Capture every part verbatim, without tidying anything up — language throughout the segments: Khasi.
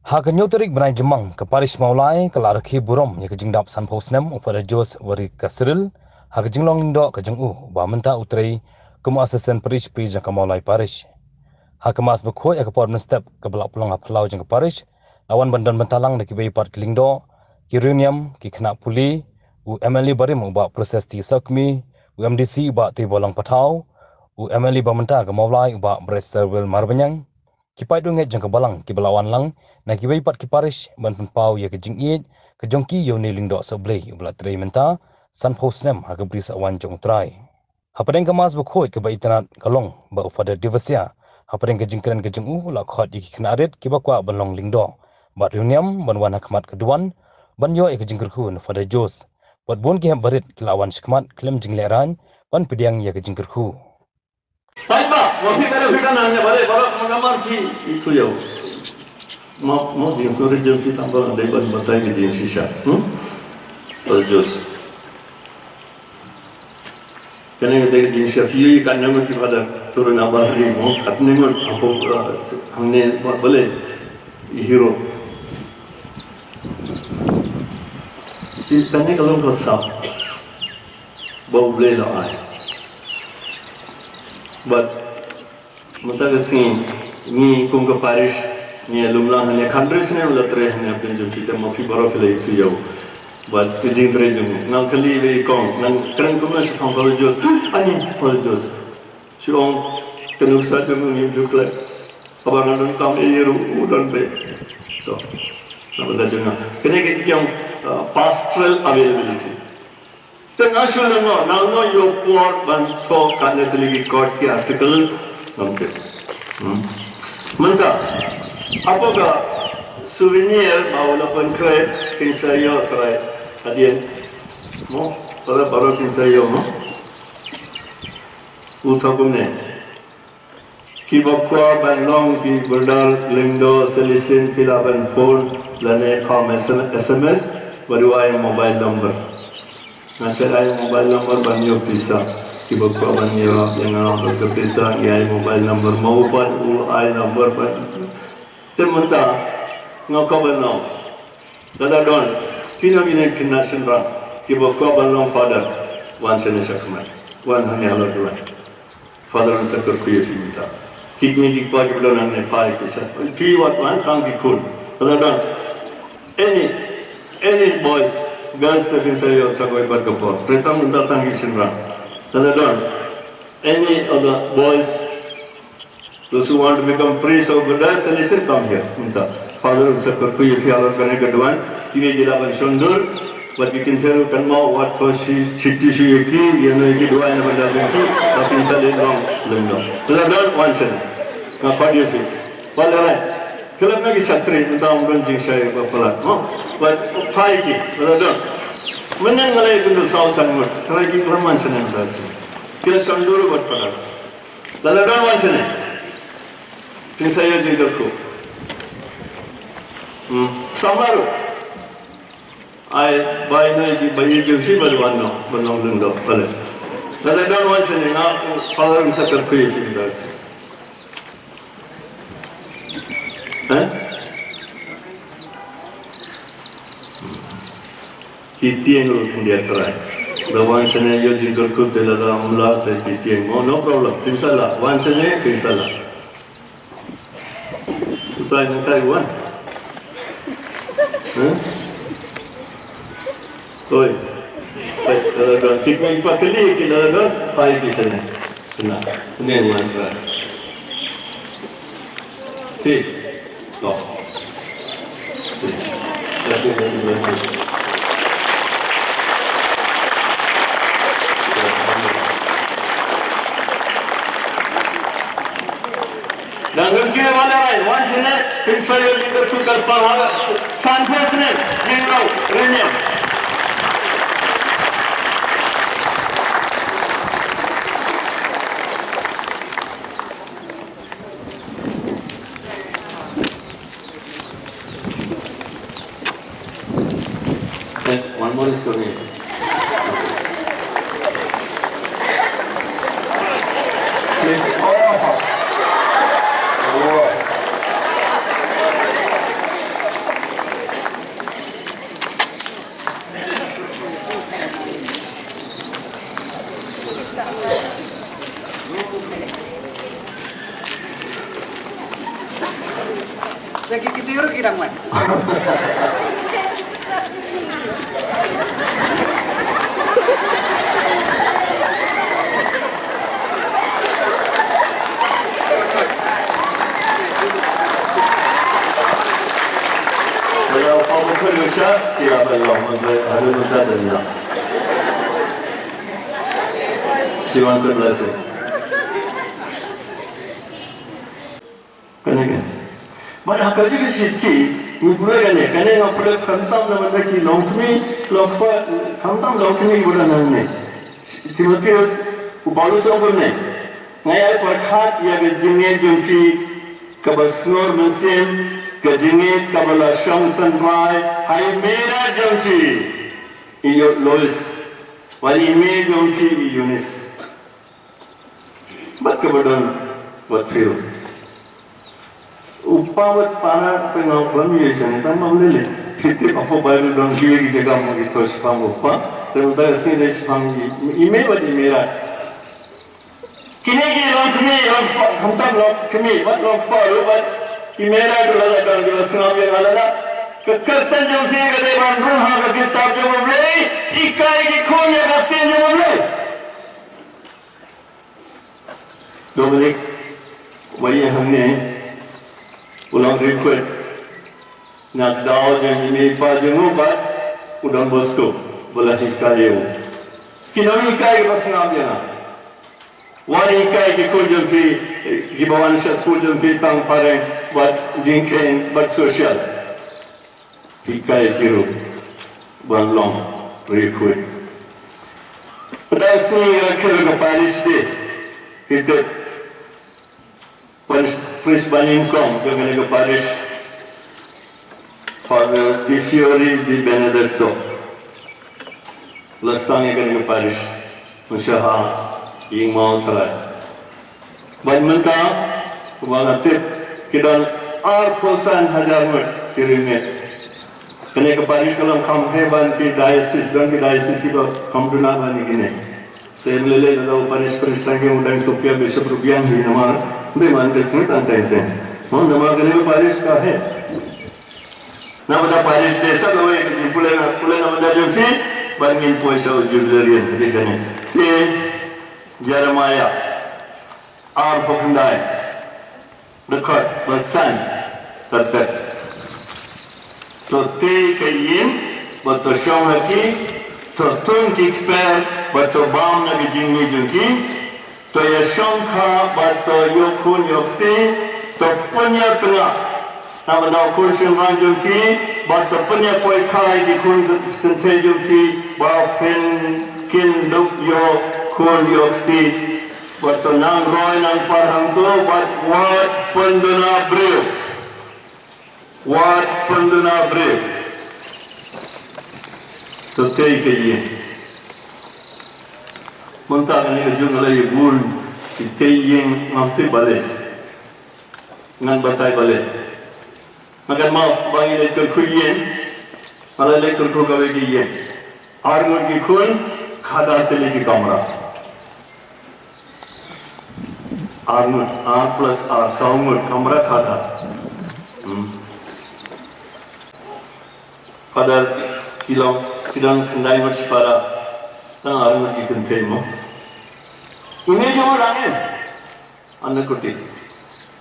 Ha ka hynñiew tarik bnai Jymmang, ka Parish Mawlai ka la rakhe burom ïa ka jingdap sanphew snem u Father Jose Wari Kasril ha ka jinglong lyngdoh ka jong u, ba mynta u trei kum u Assistant Parish Priest jong ka Mawlai Parish. Ha ka Mass bakhuid ha ka por mynstep kaba la pynlong ha phyllaw jong ka Parish, la wan ban don bynta lang da kiwei pat ki lyngdoh, ki riewniam, ki khynnah pule, u M L A barim u Bah Precious T Sokkmi, u M D C u Bah Teibollang Pathaw, u M L A ba mynta ka Mawlai u Bah Brightstarwell Marbaniang, ki paid riewngeit jong ka Balang kiba la wan lang na kiwei pat ki parish ban pynpaw ïa ka jingïeit ka jong ki ïa une u lyngdoh sohblei uba la trei mynta sanphew snem ha ka Bri Sawan jong U Trai. Hapdeng ka Mass bakhuid kaba itynnad ka long ba u Father Devasia, hapdeng ka jingkren ka jong u, u la khot ïa ki khynnah rit kiba kwah ban long lyngdoh bad riewniam ban wan ha khmat ka duwan ban ïoh ïa ka jingkyrkhu na Father Jose. Bad bun ki hep barit ki la wan shakhmat khlem jinglehrain ban pdiang ïa ka jingkyrkhu. Paipa, mo phi kare phi ka nang ne bare, bare mo namar phi itu ïa u. Mo, mo jingsngewrit jong phi tang ba dei ban batai ka jingshisha. Hmm? Father Jose. Kane ka dei ka jingshisha phi ïohi kan nang ki Father turun abar ri mo, katne ngut hapoh, uh, hangne ba-, balei i hero. Phi kane ka long ka sap. Ba U Blei la ai. Bad mynta ka sngi ngi kum ka parish ngi lum lang hangne khyndai snem la trei hangne hapdeng jong phi te ma phi baroh phi la ithuh ïa u. Bad ka jingtrei jong u. Ngan kylli ïa i kong, ngan kren kumno shaphang Father Jose. Ani Father Jose. Shu ong ka nuksa jong u ngim ju khleh. Haba nga donkam ïa u ruh u don beit. To. Na bynta jong nga. Kane ka ïa, uh, pastoral availability. Te nga shu lyngngoh, nga lyngngoh ïoh por ban thoh katne tylli ki kot ki article. Ngam tip. Hmm. Mynta hapoh ka souvenir ba u la pynkhreh, kin sa ïoh trai hadien. Mo, para, para kin sa ïoh mo. U thoh kumne. Kiba kwah ban long ki brother lyngdoh Salesian ki lah ban phone lane phah S M S bad u ai mobile number. Nga sa ai mobile number ban ïoh pisa. Kiba kwah ban ïarap ïa nga bad ka pisa ngi ai mobile number, ma u pat u ai number ban. Te mynta nga kwah ban long. Lada don kino kino ki khynnah shynrang kiba kwah ban long father, wan shane shakhmat. Wan hangne halor duwan. Father un sa kyrkhu ïa phi mynta. Ki kmie ki kpa kiba don hangne phai ki sa. Phi wat wan tang ki khun. Lada don any, any boys, girls te kin sa ïoh sa kawei pat ka por. Hynrei tang mynta tang ki shynrang. Lada don any of the boys, those who want to become priest or brother, Salesian, come here. Mynta Father un sa kyrkhu ïa phi halor kane ka duwan. Kiwei ki lah ban shon dur. Bad ki kynthei ruh kynmaw wat thoh shi, shiti shuh ïa ki, ïa no ïa ki duwai na bynta jong ki, ba kin sa leit long lyngdoh. Lada don wan shane. Nga khot ïa phi. Bad lehrain. Khlem na ki shatri, mynta ym don jingshai ba palat. Mo? Bad phai ki, lada don. Mynne nga la ïakynduh saw san ngut. Trai ki khlem wan shane mynta shi. Ki la shon dur bad palat. Lada don wan shane. Kin sa ïoh jingkyrkhu. Hmm. Samla ruh. Ai, bai noi ki bai ki shi bad wan noh, ban long lyngdoh. Bale. Lada don wan shane nga, Father un sa kyrkhu ïa ki bad. Eh? Ki tieng ruh khyndiat trai. Da wan shane ïoh jingkyrkhu te lada ym lah te ki tieng. Oh, no problem. Kin sa lah. Wan shane kin sa lah. Utai nangtai wan. Huh? Oi. Oi, lada don. Ki pai pa kali ki lada don. Pai ki shane. Kena. Kena wan trai. Ti. Nang ngin kiew wan arai, wan shane, pynsaw ïa ki kyrkhu kyrpang ha, san phew snem, ïing raw, rynïeng. Eh, one more is coming. See? Oh. Oh. Lagi kita urut kita wan. Hello, Papa Kulusha. Kira belum, ada muka dan ya. She wants a blessing. Kane ka. Bad ha ka jong ka shithi, ngi pule kane, kane nga pule khamtam na bynta ki longkmie, longkpa, khamtam longkmie ki ba don hangne. Timotheus, u Paulus u ong kumne. Nga ïai pyrkhat ïa ka jingngeit jong phi kaba sngewbha mynsiem, ka jingngeit kaba la shong tynrai ha i Mary jong phi, i Lois, bad i mei jong phi i Eunice. Bad kaba don wat phi ruh. U pa bad para te nga ban ïa sha ne tang ma lele. Phi tip hapoh Baibl don ki ïa ki jaka ma ki thoh shaphang u pa. Te mynta ka sngi dei shaphang i, i mei bad i mei ruh. Kine ki longkmie, longkpa, khamtam longkmie bad longkpa ruh bad i mei ruh la don ki ba sngap ïa nga lada. Ka kyrteng jong phi ka dei ban rung ha ka kitab jong U Blei. Hikai ki khun ïa ka ktien jong U Blei. Dominic, uba ïeng hangne, u long recruit na ka daw jong i mei i pa jong u bad u Don Bosco ba la hikai ïa u. Ki nonghikai kiba sngap ïa nga. Wat hikai ki khun jong phi, kiba wan sha skul jong phi tang phareng bad jingkheiñ bad social. Hikai ki ruh ban long recruit. Mynta ka sngi nga kheiñ ka parish day. Kita parish, parish ba nyngkong jong kane ka parish, Father Di Fiori Di Benedetto. La sdang ïa kane ka parish. Mynshuwa ha ïing Mawtharai. Bad mynta, kumba nga tip, ki don arphew san hajar ngut ki riewngeit. Kane ka parish ka long kham heh ban ki diocese, don ki diocese kiba kham duna ban ïa kine. Te ym lei lei lada u parish, parish tang ïa u dang tup ïa bishop ruh biang hi namar. Dei man ka sngi tang teng teng. Mo namar kane ka parish ka heh. Na bynta parish te sa kawei ka jingpule na, pule na bynta jong phi, bad ngin poi sha u jubilarian, ka dei kane. Te Jeremiah, arphew khyndai, dkhot ba san, kyrteng. To tei ka ïing, bad to shong ha ki, to thung ki kper, bad to bam na ka jingmih jong ki, to ïashongkha bad to ïoh khun ïoh kti, to pynïatngah na bynta u khun shynrang jong phi, bad to pynïapoikha ïa ki khun kynthei jong phi, ba phin kin dup ïoh khun ïoh kti, bad to nang roi nang par hangto, bad wat pynduna briew. Wat pynduna briew. To tei ka ïing. Mynta kane ka juh nga la ïa bun ki tei ïing, ngam tip balei. Ngan batai balei. Nga kynmaw ba ngi leit kyrkhu ïing. Nga la leit kyrkhu kawei ka ïing. Ar ngut ki khun, khatar tylli ki kamra. Ar ngut, ar plus ar, saw ngut, kamra khatar. Hmm. Father, ki long, ki don khyndai ngut shipara. Tang ar ngut ki kynthei mo. Ine jong u dang em. Ane khuti.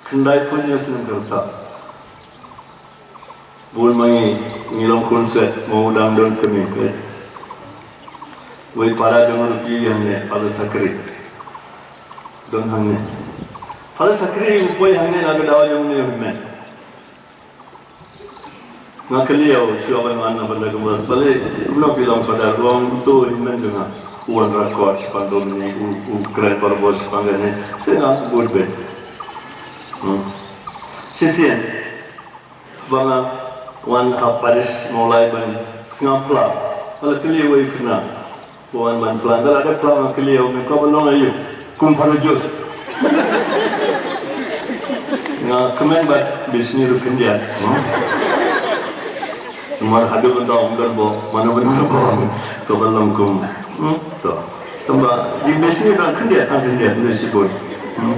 Khyndai phew hynñiew snem ka rta. Bun ma ngi, ngi long khun set, mo u dang don kmie peit. Wei para jong ngi ruh phi hangne, Father Sakri. Don hangne. Father Sakri u poi hangne na ka daw jong ngi u hynmen. Nga kylli ïa u shuwa ban wan na bynta ka bas balei, kumno phi long Father, u ong to hynmen jong nga. U wanrah kot shaphang Dominic, u, u kren barabor shaphang kane. Te nga bud beit. Hmm. Shisien. Ba nga wan ha parish Mawlai ban sngap phla. Nga la kylli wei u khynnah. Ba wan ban phla. Nga la dep phla nga kylli ïa u, me kwah ban long aïu? Kum Father Joseph. Nga kmen bad bishni ruh khyndiat. Hmm? Namar haduh mynta ym don bok, mano mano bok. Kwah ban long kum. Hmm? To. Tangba, jing bishni ruh khyndiat, khyndiat, khyndiat shibun. Hmm?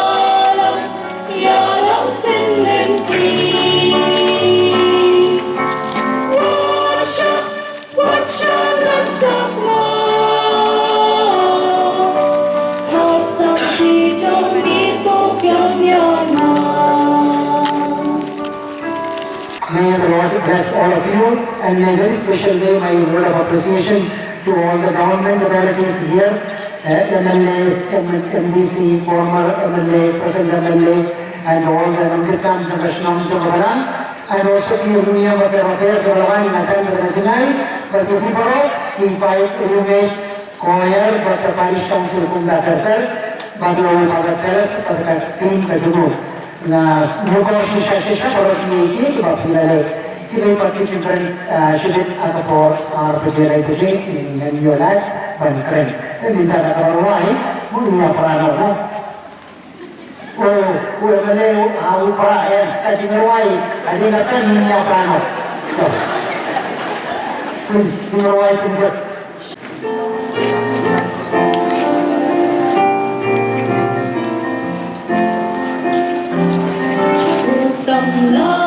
Ïalam, ïalam tynlynti. Wat shah, wat shah sakma. Hap sakhi jong ngi to pynïaid ma. May the Lord bless all of you, and in a very special way, my word of appreciation to all the government authorities here, uh, M L As, M-, M D C, former M L A, present M L A, and all the Nongkitkam jong ka shnong jong ka balang, and also to the union of the Roper, the Balang, and the Jinai, but the people of Bai Rumesh Koyar bad ka Parish Council kumta ter ter, bad u Father Teres bad ka team ka jong u. Na nukor shisha shisha baroh kine kiba phi la leh. Kiba pat ki jingkren, ah, shibit ha ka por ar baje lai baje, ngan ïoh lad ban kren. Te mynta da kaba rwai, mun ïa para noh. Oh, u M L A, u, ah, u para, eh, ka jingrwai, ka jingrwai, ka jingrwai, ka jingrwai, ka jingrwai, ka jingrwai, ka jingrwai.